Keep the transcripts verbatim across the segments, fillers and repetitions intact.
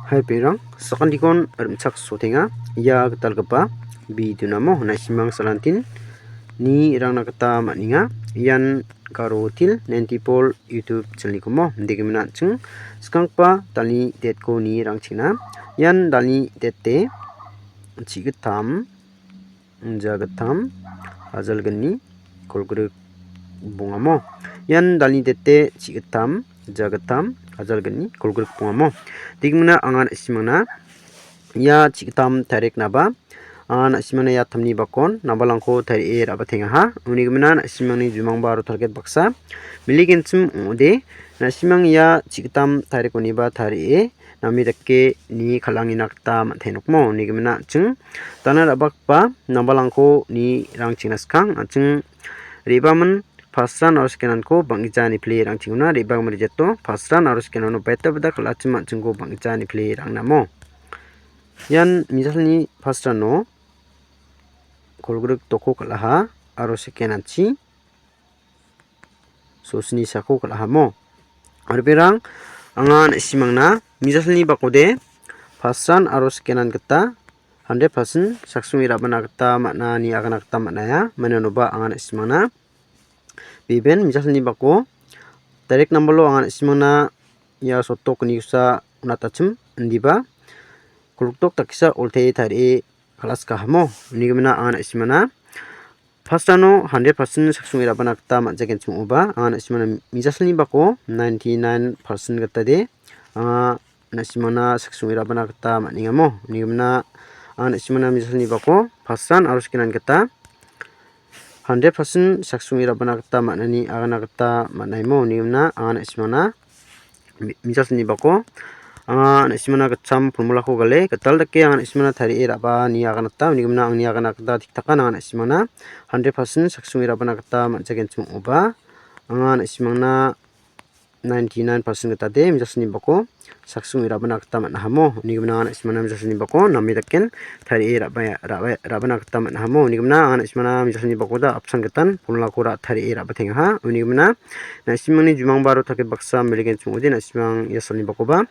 Hai perang, sakantikon rimchaksotenga. Ia gitalgipa bidonamo na·simang salantin ni rangna gita man·enga. Ian Garo Hotel ninety-four YouTube channel-nikomo indegimina an·ching skanggipa dalni date-ko ni rangchengna. Ian dalni date-de chi·gittam, ja gittam, ajal gni, kolgrik bongamo. Ian dalni date chi·gittam, ja gittam, ajal gni, kolgrik bongamo. Degimina anga na·simangna ia chi·gittam tariknaba, anga na·simangna ia tamni bakon nambalrangko tarie ra·batengaha. Uni gimina na·simangni jumangba aro target baksa miligenchim ong·ode. Na·simang ia chi·gittam tarikoniba tarie name dake ni kal·angina gita man·te nokmo. Uni gimina an·ching dana ra·bakgipa nambalrangko ni rangchengna skang an·ching re·bamin first round aro second round-ko bang·gija nipile rangchengona. Re·bagimin rijeto first round aro second round-o beta beta kal·achim an·chingko bang·gija nipile rangnamo. Ian mijalni first round-o kolgrik dokko kal·aha aro second round-chi sosni sako kal·ahamo. Aro berang anga na·simangna mijalni bakode first round aro second round gita hundred percent saksonge ra·bana gita man·a ine agana gita man·aia. Mainoba anga na·simangna beben mijalni bako direct number-o anga na·simangna ia sottok gnikosa on·atachim indiba kolgrik dok dakesa oltae tarie kal·askahamo. Uni gimina anga na·simangna first round-o hundred percent saksonge ra·bana gita man·jagenchim ong·oba, anga na·simangna mijalni bako ninety-nine percent gita de, anga na·simangna saksonge ra·bana gita man·engamo. Uni gimina anga na·simangna mijalni bako first round aro second round gita hundred percent saksonge ra·bana gita man·ani agana gita man·aimo. Uni gimina anga na·simangna mi-, mijalni bako anga na·simangna gitcham formula-ko gale gital dake anga na·simangna tarie ra·ba ine aganata. Uni gimina angni agana gita tik-takan anga na·simangna hundred percent saksonge ra·bana gita man·jagenchim ong·oba, anga na·simangna ninety-nine percent gita de mijalni bako saksonge ra·bana gita man·ahamo. Uni gimina anga na·simangna mijalni bako name daken tarie ra·ba, ra·ba, ra·bana gita man·ahamo. Uni gimina anga na·simangna mijalni bakoda apsan gitan formula-ko ra-, tarie ra·batengaha. Uni gimina na·simangni jumangba aro target baksa miligenchim ong·ode, na·simang ia salni bakoba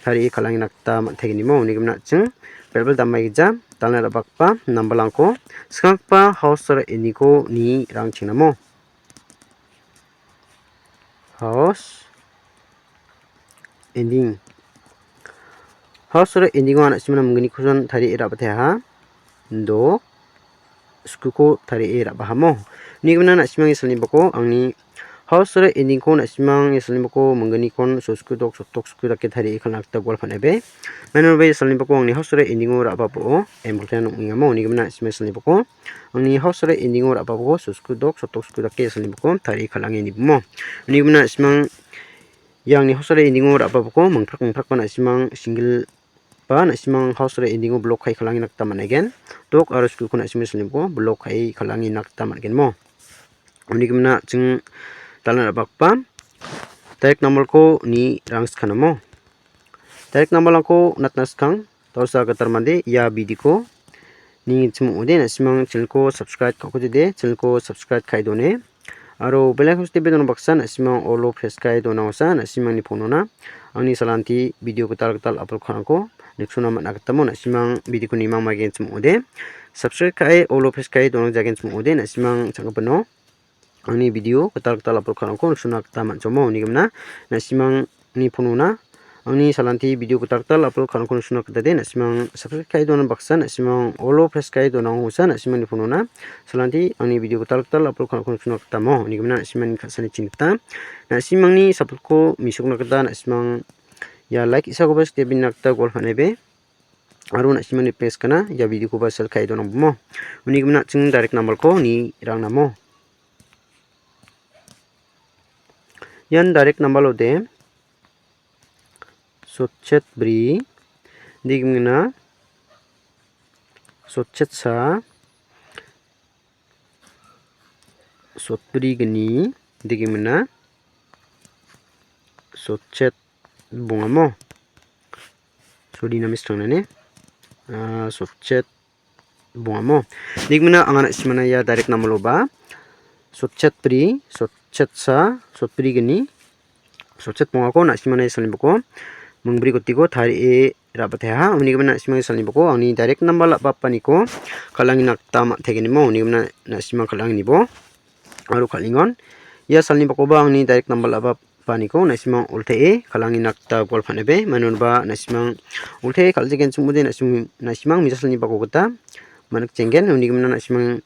tarie kal·angina gita man·tegenimo. Uni gimina an·ching bel·bel damaigija dalna ra·bakgipa nambalrangko skanggipa house aro ending-ko ni rangchengnamo. House ending. House aro ending-o anga na·simangna minggnikosan tarie ra·bateha. Dok skuko tarie ra·bahamo. Uni gimina na·simang ia salni bako angni house aro ending-ko na·simang ia salni bako minggnikon sosku dok sottok sku dake tarie kal·na gita gual pan·ebe. Mainoba ia salni bako angni house aro ending-o ra·babo important ong·engamo. Uni gimina na·simang ia salni bako angni house aro ending-o ra·babo sosku dok sottok sku dake ia salni bako tarie kal·ange inibimo. Uni gimina na·simang ia angni house aro ending-o ra·babako mingprak mingprakba na·simang single ba na·simang house aro ending-o block kai kal·angina gita man·aigen. Dok aro skuko na·simang ia salni bako block kai kal·angina gita man·genmo. Uni gimina an·ching dalna ra·bakgipa direct number-ko ni rangskana mo. Direct number-rangko natna skang, dalsa gital mande ia video-ko ni gitchim ong·ode, na·simang channel-ko subscribe ka·okjode, channel-ko subscribe ka·e done. Aro bell icon-ko sitebe dona baksa na·simang all-o press ka·e donangosa na·simangni phone-ona angni salanti video gital gital upload ka·rangko niksona man·a gitamo na·simang video-ko nimang maigenchim ong·ode. Subscribe ka·e all-o press ka·e donangjagenchim ong·ode, na·simang chang·gipino angni video gital gital upload ka·rangko niksona gita man·jomo. Uni gimina na·simangni phone-ona angni salanti video gital gital upload ka·rangko niksona gita de na·simang subscribe ka·e dona baksa na·simang all-o press ka·e donangosa na·simangni phone-ona salanti angni video gital gital upload ka·rangko niksona gitamo. Uni gimina na·simangni ka·sani chingita na·simangni support-ko mesokna gita na·simang ia like isakoba sitebina gita gual pan·ebe. Aro na·simangni page gana ia video-koba share ka·e donangbomo. Uni gimina an·ching direct number-ko ni rangnamo. Ian direct number ode sotchet bri, degimina sotchet sa, sotbri gni, degimina sotchet bongamo. Sodina mistrang nane, ah, sotchet bongamo. Degimina anga na·simana ia direct number-oba sotchet bri, sotchet sa, sotbri gni, sotchet bongako na·simana ia salni bako mingbri gotiko tarie ra·bateha. Uni gimin na·simang salni bako angni direct number ra·bapaniko kal·angina gita man·tegenimo. Uni gimin na·simang kal·anginibo aro kal·engon. Ia salni bakoba angni direct number ra·bapaniko na·simang oltee kal·angina gita gual pan·ebe. Maino ba na·simang oltee kal·jegenchimode na·sim-, na·simang misa salni bako gita man·ikjenggen. Uni gimin na·simang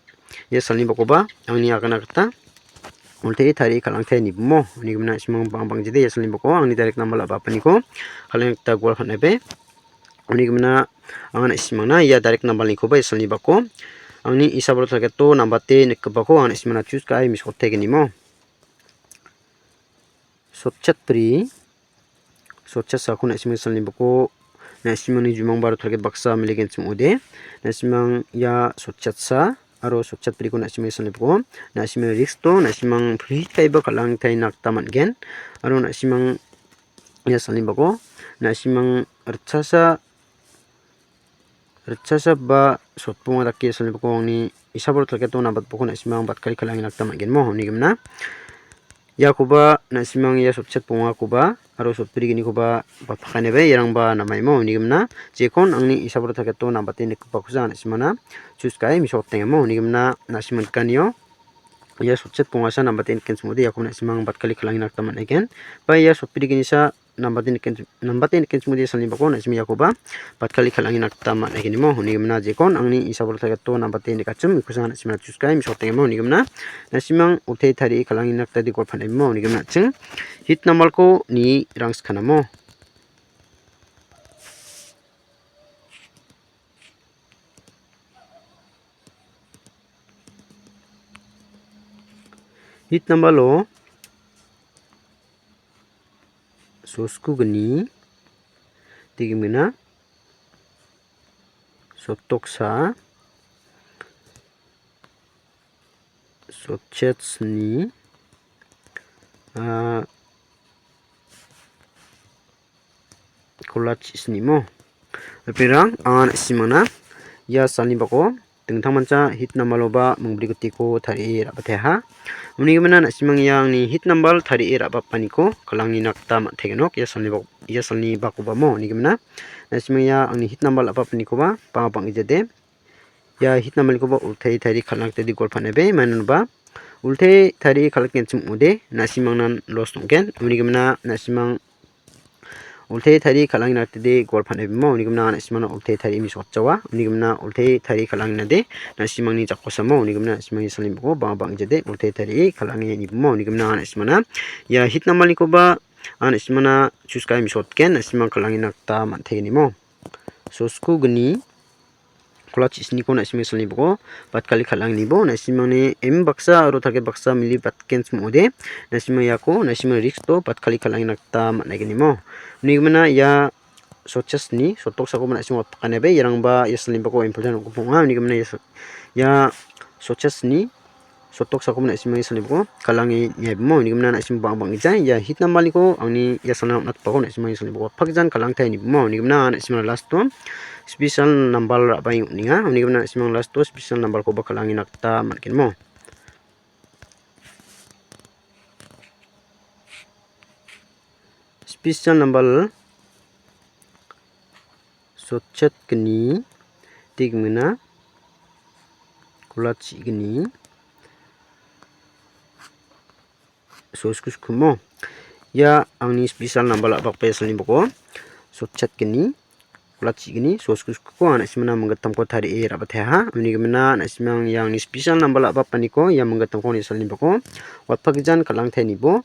ia salni bakoba angni agana gita oltee tarie kal·angte nibimo. Uni gimin na·simang bang·, bangjide ia salni bako angni direct number ra·bapaniko kal·angina gita gual pan·ebe. Uni gimin na anga na·simangna ia direct number-nikoba ia salni bako angni isaboro target-o nambate nikgipako anga na·simangna choose ka·e mesotegenimo. Sotchatpri, sotchatsako na·simang salni bako na·simangni jumang baro target baksa miligenchim ong·ode. Na·simang ia sotchatsa aro sotchatpriko na·simang salni bako na·simang risk-o na·simang free kaiba kal·angtaina gita man·gen. Aro na·simang ia salni bako na·simang ritchasa, ritchasa ba sotbonga dake salni bako angni isaboro target-o nambatbako na·simang batkari kal·angina gita man·genmo. Uni gimin na iakoba na·simang ia sotchet bongakoba aro sotbrignikoba bapakanebe iarangba namaimo. Uni gimin na jekon angni isaboro target-o nambate nikgipakosa na·simangna choose ka·e mesokotengemo. Uni gimin na na·simang nikanio ia sotchet bongasa nambate nikenchimode iakoba na·simang batkali kal·angina gita man·egen. Ba ia sotbrignisa nambate niken-, nambate nikenchimode salni bako na·simang iakoba batkali kal·angina gita man·egenimo. Uni gimin na jekon angni isaboro target-o nambate nikachim, ikosa na·simang choose ka·e mesokotengemo. Uni gimin na na·simang oltee tarie kal·angina gita dikol pan·ebimo. Uni gimin na·ching hit number-ko ni rangsikanamo. Hit number-o soskugni, degimina sotoksa, sotchetsni, ah, kola chisnimo. Apirang, anga na·simangna ia salni bako dingtangmancha hit number-oba mingbrigitiko tarie ra·bateha. Uni gimin na na·simang ia angni hit number tarie ra·bapaniko kal·angina gita man·tegenok ia salni bak-, ia salni bakobamo. Uni gimin na na·simang ia angni hit number ra·bapanikoba bang·a bang·gijade. Ia hit number-nikoba oltee tarie kal·angna gita dikol pan·ebe, maino ba oltee tarie kal·genchim ong·ode na·simangnan loss ong·gen. Uni gimin na na·simang oltee tarie kal·angina gita dikol pan·ebimo. Uni gimin na na·simangna oltee tarie mesokjawa. Uni gimin na oltee tarie kal·anginade na·simangni jakosamo. Uni gimin na na·simangni salni bako bang·a bang·gijade oltee tarie kal·ange nibimo. Uni gimin na na·simangna ia hit number-nikoba anga na·simangna choose ka·e mesokotgen, na·simang kal·angina gita man·tegenimo. Soskugni kola chisniko na·simang salni bako batkali kal·angnibo na·simangni aim baksa aro target baksa mili batgenchim ong·ode. Na·simang iako na·simang risk-o batkali kal·angina gita man·egenimo. Uni gimin na ia sotchasni sotoksakoba na·simang watpakanebe, iarangba ia salni bako important ong·gipa ong·a. Uni gimin na ia so-, ia sotchasni sotoksakoba na·simangni salni bako kal·ange niaibimo. Uni gimin na na·simang bang·a bang·gija ia hit number-niko angni ia salna on·atpako na·simangni salni bako pakjan kal·angtai nibimo. Uni gimin na na·simang last-o special number ra·bae on·enga. Uni gimin na na·simang last-o special number-koba kal·angina gita man·genmo. Special number sotchetgni, degimina kola chigni, soskuskumo. Ia angni special number ra·bakba ia salni bako sotchetgni, kola chigni, soskuskuko anga na·simangna minggittamko tarie ra·bateha. Uni gimin na na·simang ia angni special number ra·bapaniko ia minggittamko ia salni bako watpagijan kal·angtai nibo.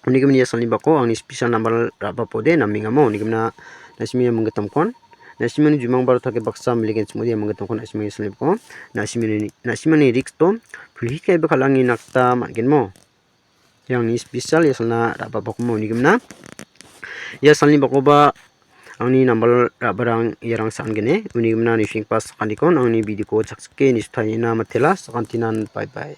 Uni gimin ia salni bako angni special number ra·bapode namengamo. Uni gimin na na·simang ia minggittamkon, na·simangni jumang baro target baksa miligenchimode ia minggittamkon na·simang ia salni bako na·simangni, na·simangni risk-o pulhikaiba kal·angina gita man·genmo. Ia angni special ia salna ra·bapakomo uni gimin na. Ia salni bakoba angni number ra·barang iarang sa·angine. Uni gimin na nisenggipa sakantikon angni video-ko chaksike nisotaina matela, sakantinan bye bye.